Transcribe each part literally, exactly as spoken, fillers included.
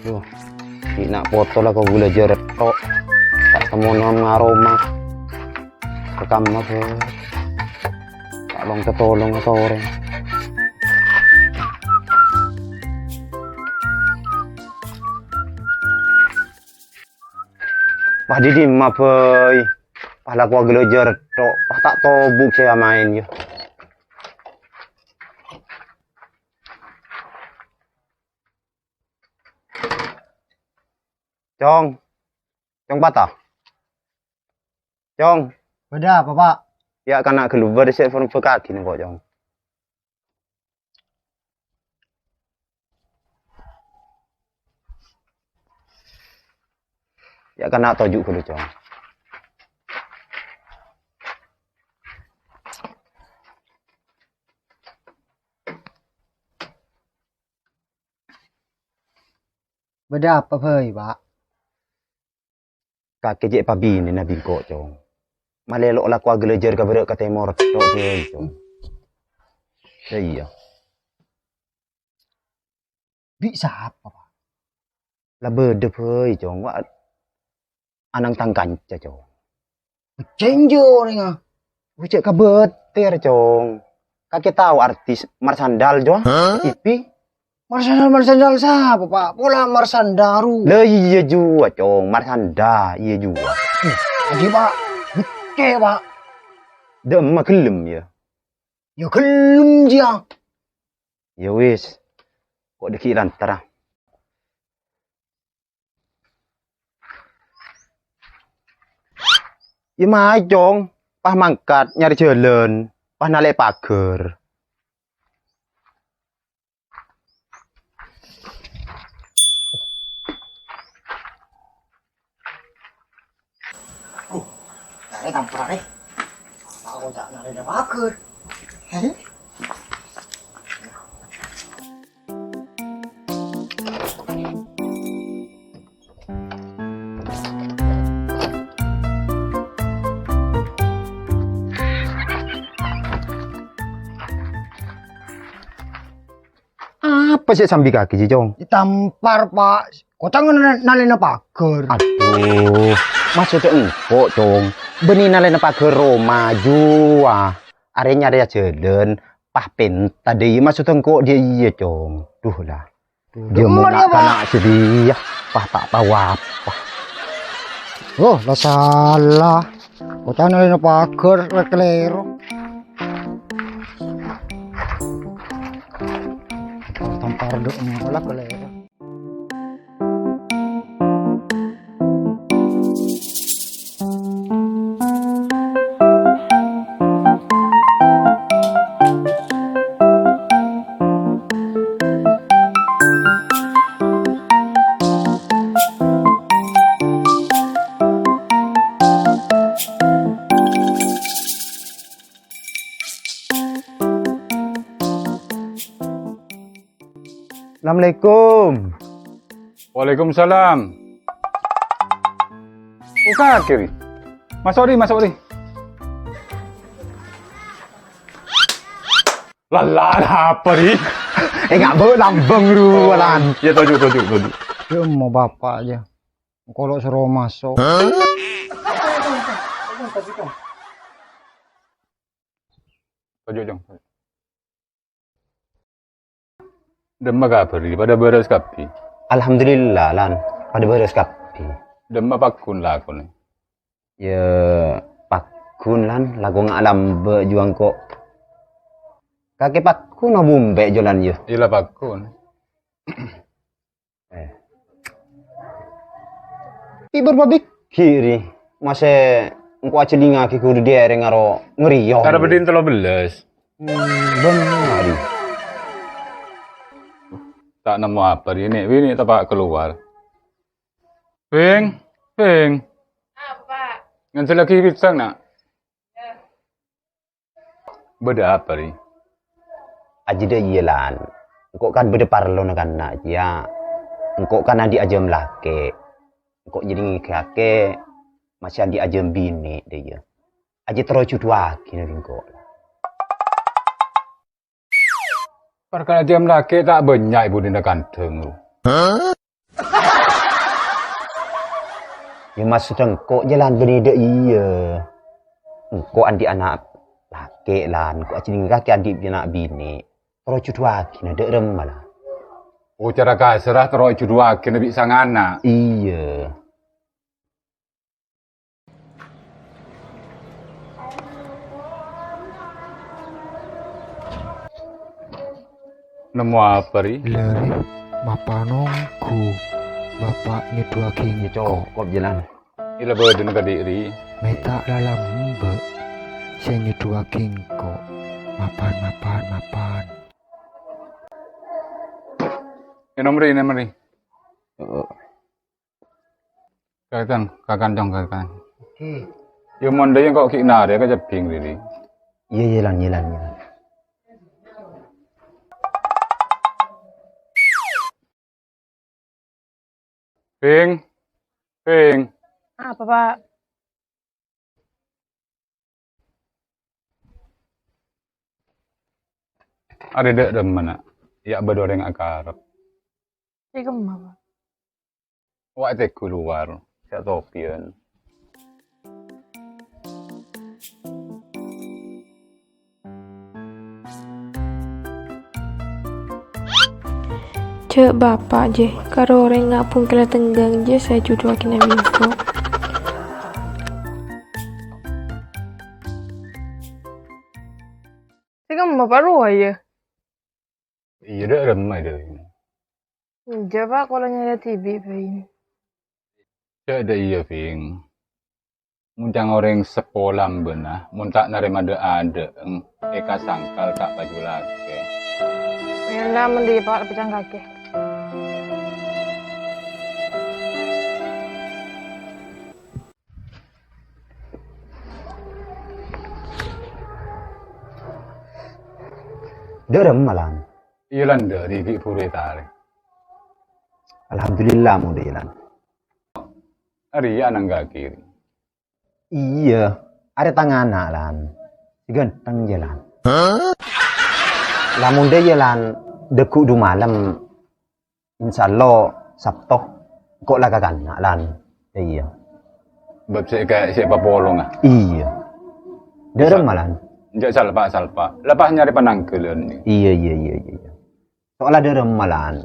Duh, ghi' na' poto la ko' ghulâ jârâ tok. Ta' temmo nom ngaroma. Ka kamma, Bâ. Ta' long-tatolong atorè. Pas dhi dimma, Bâi? Pas la ko' ghulâ jârâ tok. Pas ta' tobuk sè amaèn, yâ. Cong. Cong Pata. Cong. Bâdâ apa, Pa'? Yâ, kana' ghâllu bâdâ sè pon bâkaghi nengko', Cong. Yâ, kana' toju' ghâllu, Cong. Bâdâ apa bhâi, Pa'? Kakè cè' pabinèna bi' engko', Cong. Malè lo' la ko' aghâlâjâr ka bârâ' ka tèmor tok bhâi, Cong. Yâ, iyâ. Bi' sapa, Pa'? La bâdâ bhâi, Cong. Wa, ana'na tang kanca, Cong. Cènjâ orèngnga. Wah, cè' kabâtèr, Cong. Kakè tao artis Marshanda, Cong? Hah? T V. Marshanda, Marshanda sapa, Pa'? Pola Marshanda, ru. La iyâ jiyâ, Cong. Marshanda, iyâ jiyâ. Adi, Pa'. Becce', Pa'. Dâ'emma ghellem, yâ? Yâ ghellem, jiyâ. Yâ wis. Ko' dâgghi' lantara. Yâ, mayu, Cong. Pas mangkat nyarè jhâlân, pas nalè' paghâr. Nalè' tampar, eh. Aku tak nalè' paghâr. Hah? Apa sè sambi kakè, Cong? Ditampar, Pa'. Koca'na nalè'na paghâr. Aduh, maksodda engko', Cong. Bânnè nalè'na paghâr roma, jiyâ. Arè nyarèya jhâlân, pas pènta dâ' iyâ. Maksodda engko' dâ' iyâ, Cong. Duh, la. Duh, jiyâ mon na'-kana' sè dâ' iyâ, pas ta' tao apa. Oh, la sala. Koca'na nalè'na paghâr, la kalèro. Tampar dâ' engko' la kalèro. Assalamualaikum. Waalaikumsalam. Buka, Kiri. Masuk, Ri, masuk, Ri. Lala, ada apa, Ri? Eh, nggak bau lambang, Ru, Lan. Ya, toju', toju', toju'. Cuma bapak aja. Kalau suruh masuk. Toju', Jong. Dâ'emma kabhâr, Ri? Padâ bârâs kabbhi? Alhamdulillah, Lan. Padâ bârâs kabbhi. Dâ'emma pagghun lakona? Ya, pagghun, Lan. Lako nga' lambâ' jiyâ engko'. Kakè pagghun obumbè' jhâlân, yâ? Iyâ la pagghun. Eh. Pi' bâr pabighi', Ri? Masè engko' ajhâlingaghi kodhu dâri ngaro ngriyo. Karè bâdhin tello bellâs. Hmm, bân, Ri. Ta' nemmo apa, Ri? Nè', winè' tapa' kalowar. Bhing, Bhing. Apa? Ngènsèllaghi pisang, Na'. Bâdâ apa, Ri? Ajâ dâ' iyâ, Lan. Engko' kan bâdâ parlona kanna' jiyâ. Engko' kan andi' ajâm lakè'. Engko' jârèya ngèngghâ'aghi masè andi' ajâm binè' dâ' iyâ. Ajâ terro jhudhuwâghi neng engko'. Parkara ajâm lakè' ta' bânnya' è budina kandhâng, Ru. Hah? Yâ, maksod engko' jhâlân bânnè dâ' iyâ. Engko' andi' ana' lakè', Lan. Engko' ajhâlingngaghi andi' ana' binè'. Terro jhudhuwâghina dâ' remma, Lan. Oh, cara kasarra terro èjhudhuwâghina bi' sangana. Iyâ. Nemmo apa, Ri? Lâ, Ri, mapa nongghu. Bapa' nyodhuwâghi engko'. Cokop, jhâlân. Ella bâdâna kadhi', Ri. Mè' ta' lalambâ' sè nyodhuwâghi engko'. Mapan, mapan, mapan. Ènom, Ri, ènom, Ri. Heeh. Kakan, kakan, Cong, kakan. Oke. Yâ, mon dâ' iyâ engko' ghi' narè ka cebbhing, Ri, Ri. Iyâ, iyâ, Lan, iyâ, Lan, iyâ, Lan. Bhing. Bhing. Apa, Pak? Arè dâ' remma, Na'. Yâ bâdâ orèng akarep. Sè kemma, Pak? Wa' tèghu lowar, sè atopèyan. Jhâ' bapa' jiyâ, karo orèng nga' bhungkella tengghâng jiyâ sè èjhudhuwâghi nabiyâ. Sè kemma, Pak, rowa, yâ? Iyâ, dâ' remma, dâ'. Enjâ', Pak, kaulâ nyarè dhibi', Bhing. Jhâ' dâ' iyâ, Bhing. Mon ca'na orèng seppo lambâna, mon ta' narèma dâ'-adâ'eng, èkasangkal ta' paju lakè. Mèla mon dhi', Pak, pècang kakè. Dâ' remma, Lan? Iyâ, Lan, dâri ghi' buru ètarè. Alhamdulillah, mon dâ' iyâ, Lan. Arèya ananggaghi. Iyâ, arè tang ana', Lan. Sè ghântheng, yâ, Lan. Lamon dâ' iyâ, Lan, dâgghu' du malem. Insyaallah, Sabto, engko' la kakanna', Lan. Iyâ. Bâb sè ka-, sè papolong, ah? Iyâ. Dâ' remma, Lan? Enjâ' salpa'-salpa'. La pas nyarè panangghâlân, nè. Iyâ, iyâ, iyâ, iyâ, iyâ. Soalla dâ' remma, Lan?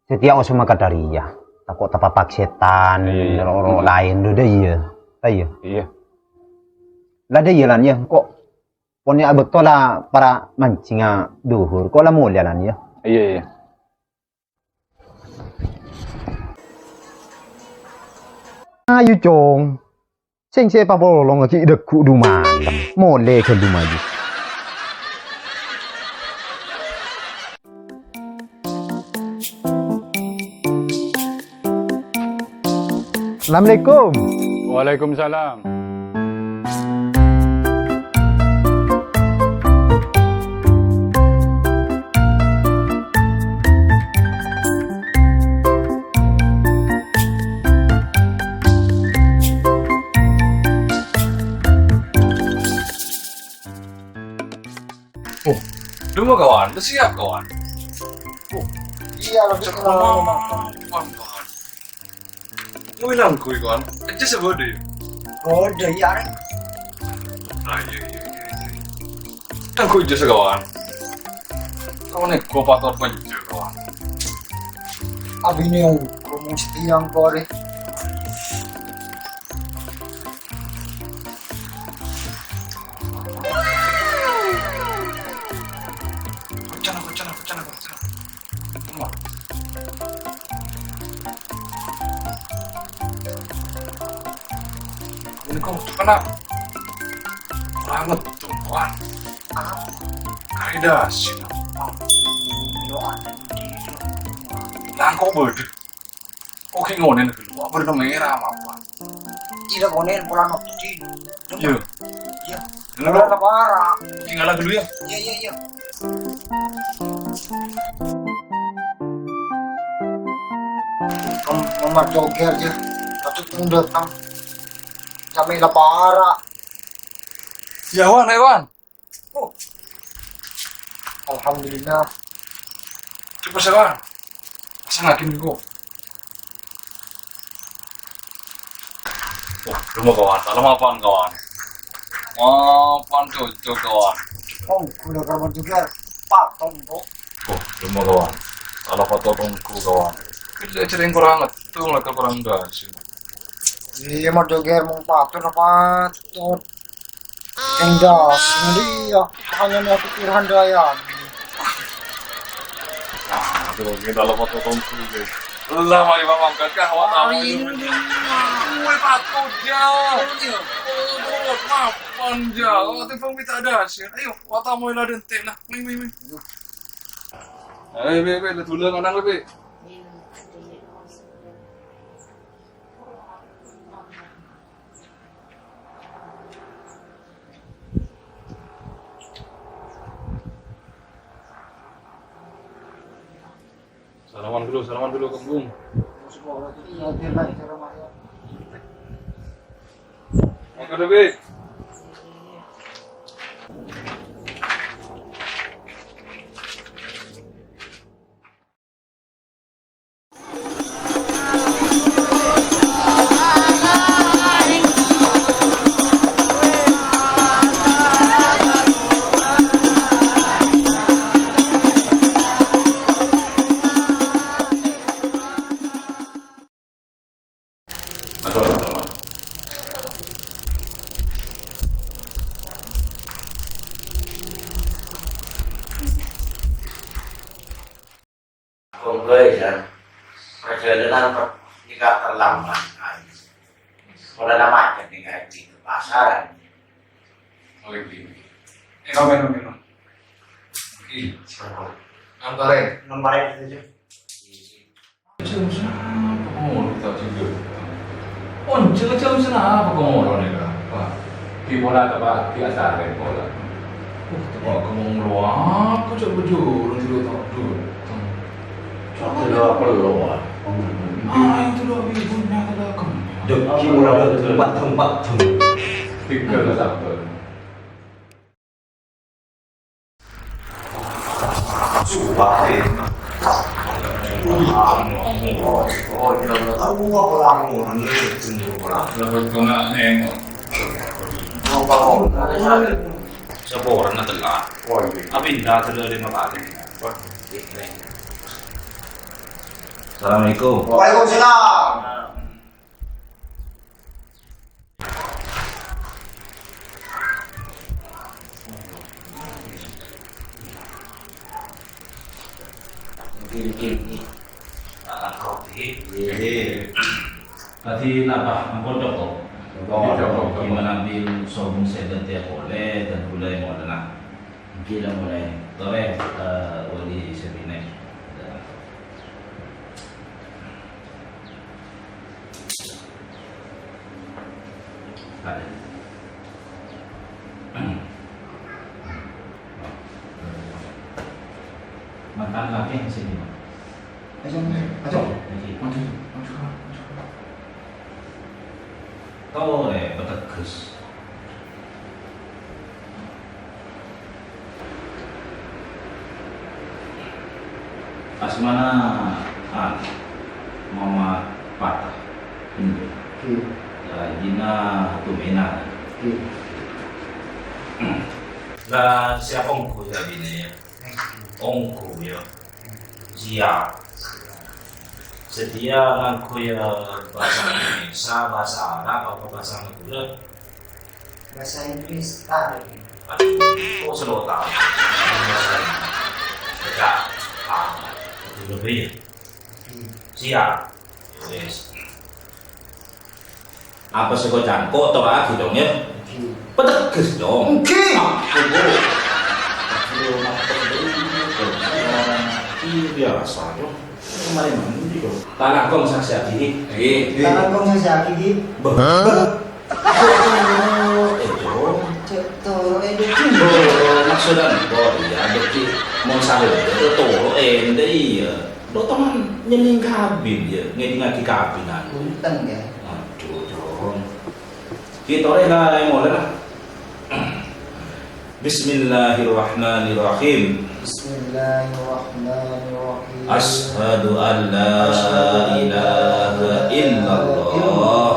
Satèya osoma ka dâriyâ. Tako' tapapak sètan, iyâ, iyâ, ro'-ro' laèn, dâ' iyâ. Ta' iyâ? Iyâ. La dâ' iyâ, Lan, yâ, engko' Pon yâ, bâkto la para manjinga dhuhur, ko' la molè, Lan, yâ. Iyâ, iyâ. Ayu, Cong. Sèngsè papolong ghi' dâgghu' du malem. Molè ghâllu, mayu. Assalamualaikum. Waalaikumsalam. Oh, dua kawan, udah siap kawan. Oh, iya, lebih kenal. Kawan, kawan. Mau bilang gue kawan, aja sebut deh. Oh, udah iya, Rek. Nah, iya, iya, iya, iya. Kan gue aja sekawan. Kawan gue pator penjel kawan. Abine ongko mesti yang kore. Kocana, kocana, kocana, kocana. Wah. Ini kok kena banget tuh, kawan. Apa? Kari dasi, no. Langkok beda. Oke, ngonen dulu. Apa udah merah apa? Iya, ngonen pola nokti. Iya. Iya. Dulu. Pola para. Tinggal dulu ya. Iya, iya, iya. Mama joger ya. Patut pun datang. Sampai lapara. Ya, Wan, ayo, Wan. Oh. Alhamdulillah. Coba saya, Wan. Pasang lagi nih, kok. Oh, dumma, kawan. Salah mapan, kawan. Mapan, cocok, kawan. Oh, udah kawan juga. Patung, kok. Oh, dumma, kawan. Salah patung, kawan. Kita sering kurang ngetung, lah, kurang dasi. Iya, mau joger, mau patung apa? Endas, dia hanya mau pikir handayani. Aduh, kita lupa potong dulu. Lah, mari, Bang, angkat kah, awak tamu ini. Kue patut, ya. Iya. Oh, terus, mapan, ya. Oh, tiba minta ada hasil. Ayo, awak tamu ini ada entek lah. Wih, wih, wih. Ayo, wih, wih, lihat dulu, anak, wih. Salaman dulu, salaman dulu, Kembung. Oke, Dewi. Kong gue ya, perjalanan per-, ini terlambat sekali. Kalau ada macet nih, kayak di pasaran. Oh, iya. Eh, kamu minum, minum. Oke. Siapa? Nang bareng. Nang bareng itu aja. Jam sapa kok ngono ta' jenduk? Onjel jam sapa kok ngono nèka? Wah, di pola ta' pagi asare pola. Uh, ta' kok ngomong lo aku cok bujur dulu ta' dulu. Cok dulu apa lo, Wak? Ah, itu lo ibunya ada kamu. Dek, ki ora tempat-tempat. Tinggal sabar. Sapa orèng ngatela? Apa indah telu lima kali? Assalamualaikum. Waalaikumsalam. Ngghi, ngghi, ngghi. Ngghi. Tadi napa? Ampon cokop? Cokop. Gimana bin sobung saya ganti polè dan gulai mau tenang. Gila mulai. Torè, eh, wali sepine. Mantan laki sini, Pak. Ayo, ayo. Lagi. Maju, maju, maju. Tolè, peteges. Asmana, anu, Muhammad Patah. Hmm. Oke. Lajina Tumena. Oke. Lah, siapa ongghu ya bini ya? Ongghu ya. Siap. Sedia nganggo ya bahasa Indonesia, bahasa Arab, apa bahasa Madura? Bahasa Inggris, tak ada. Aduh, oh, selalu tahu. Bahasa Inggris. Tidak. Ah, itu lebih ya. Siap. Wes. Apa sè kocangko' tora'aghi, Dong, ya? Ngghi. Peteges, Dong. Ngghi. Ah, tunggu. Aduh, maksud ini, Dong. Ini biasa, Dong. Kemarin mandi, Dong. Tanah kong saksi agi. Ngghi. Tanah kong saksi agi. Beh. Hah? Beh. Eh, Dong. Cek toro, eh, Dong. Oh, maksudnya, oh, iya, Dong, Ki. Mau sahur, itu toro, eh, ndak iya. Lo toman nyening kabin, ya, ngedingngagi kabinan. Punten, ya. Aduh, Dong. Kita ora lah, mulai lah. Bismillahirrahmanirrahim. Bismillahirrahmanirrahim. Asyhadu an la ilaha illallah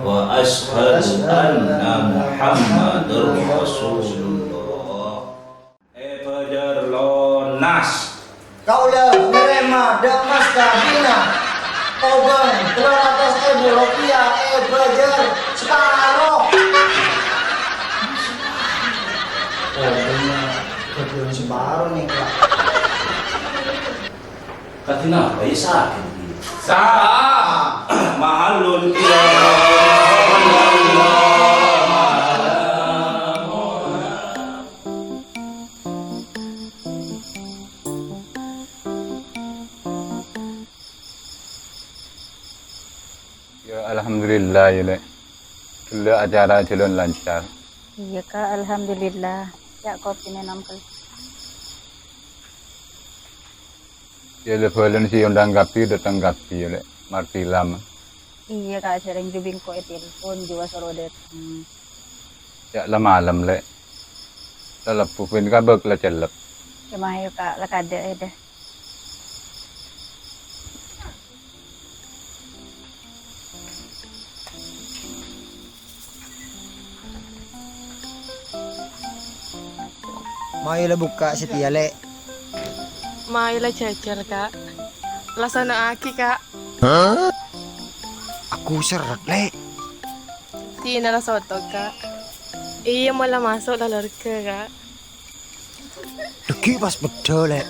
wa Asyhadu anna Muhammadar Rasulullah. Èbâjâr lonas. Kaulâ narèma dâ' mas kabinna. Obâng tello ratos èbu rupiah èbâjâr saparo. Obâng èbâjâr saparo nèka. Kadhi napa, yâ, sakèt? Sa-, mahallun ila. Yâ, alhamdulillah, yâ, Lè'. Ghellâ' acara jhâlân lancar. Iyâ, Ka', alhamdulillah. Yâ, kopina nèka. Yâ, la-bhâlâna sè èondhâng kabbhi, dâteng kabbhi, yâ, Lè'. Martila, ma. Iyâ, Ka', jhâreng jhubingko' ètelpon, jhuwa soro dâteng. Yâ, la malem, Lè'. La lebbu, bân kabâk la cellep. Yâ, mayu, Ka', la kadâ', yâ, dâ. Mayu la bukka' satèya, Lè'. Mayu la jhâjhâr, Ka'. La sono'aghi, Ka'. Aku serret, Lè'. Dinah la soto, Ka'. Iyâ, mola maso' la lorga, Ka'. Dâgghi' pas beddhâ, Lè'.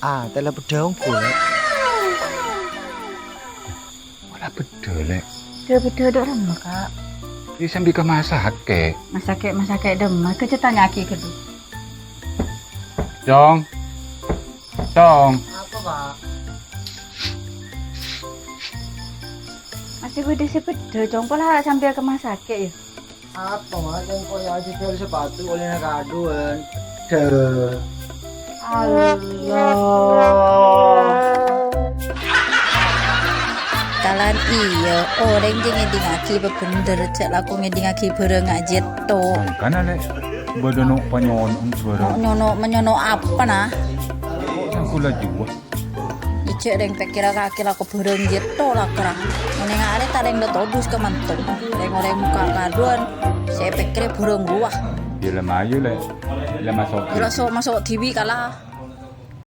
Ah, tella beddhâ ongghu, Lè'. Ora beddhâ, Lè'. Dâ' beddhâ dâ' remma, Ka'? Iyâ, sambi ka masakè'. Masakè', masakè' dâ' remma. Kèjhâ tanya'aghi ghâllu. Cong. Cong. Apa, Pak? Masih bâdâ sè beddhâ, Cong. Pola sampèyan ka masakè', yâ? Apa, Mas? Engko' ya aja jual sepatu oleh nak kaduan. Deh. Allah. Kalan iyâ, orèng jhâ' ngèdingngaghi bhender, jhâ' lako ngèdingngaghi bhârâng ajhâtto. Mangkana, Lè', bâdâ no' panyono' suara. No', nyono', manyono' apa, nah? Kok sangko la juwa? Ijjhâ' rèng pèkkèrra kakè lako bhârâng jhâtto lakra. Neng arè ta' rèng la todus ka manto. Rèng-orèng mokka' kaduan, sè èpèkkèrè bhârâng rowa. Yâ la mayu, Lè'. La maso'. Yâ la so-, maso' dhibi' kala.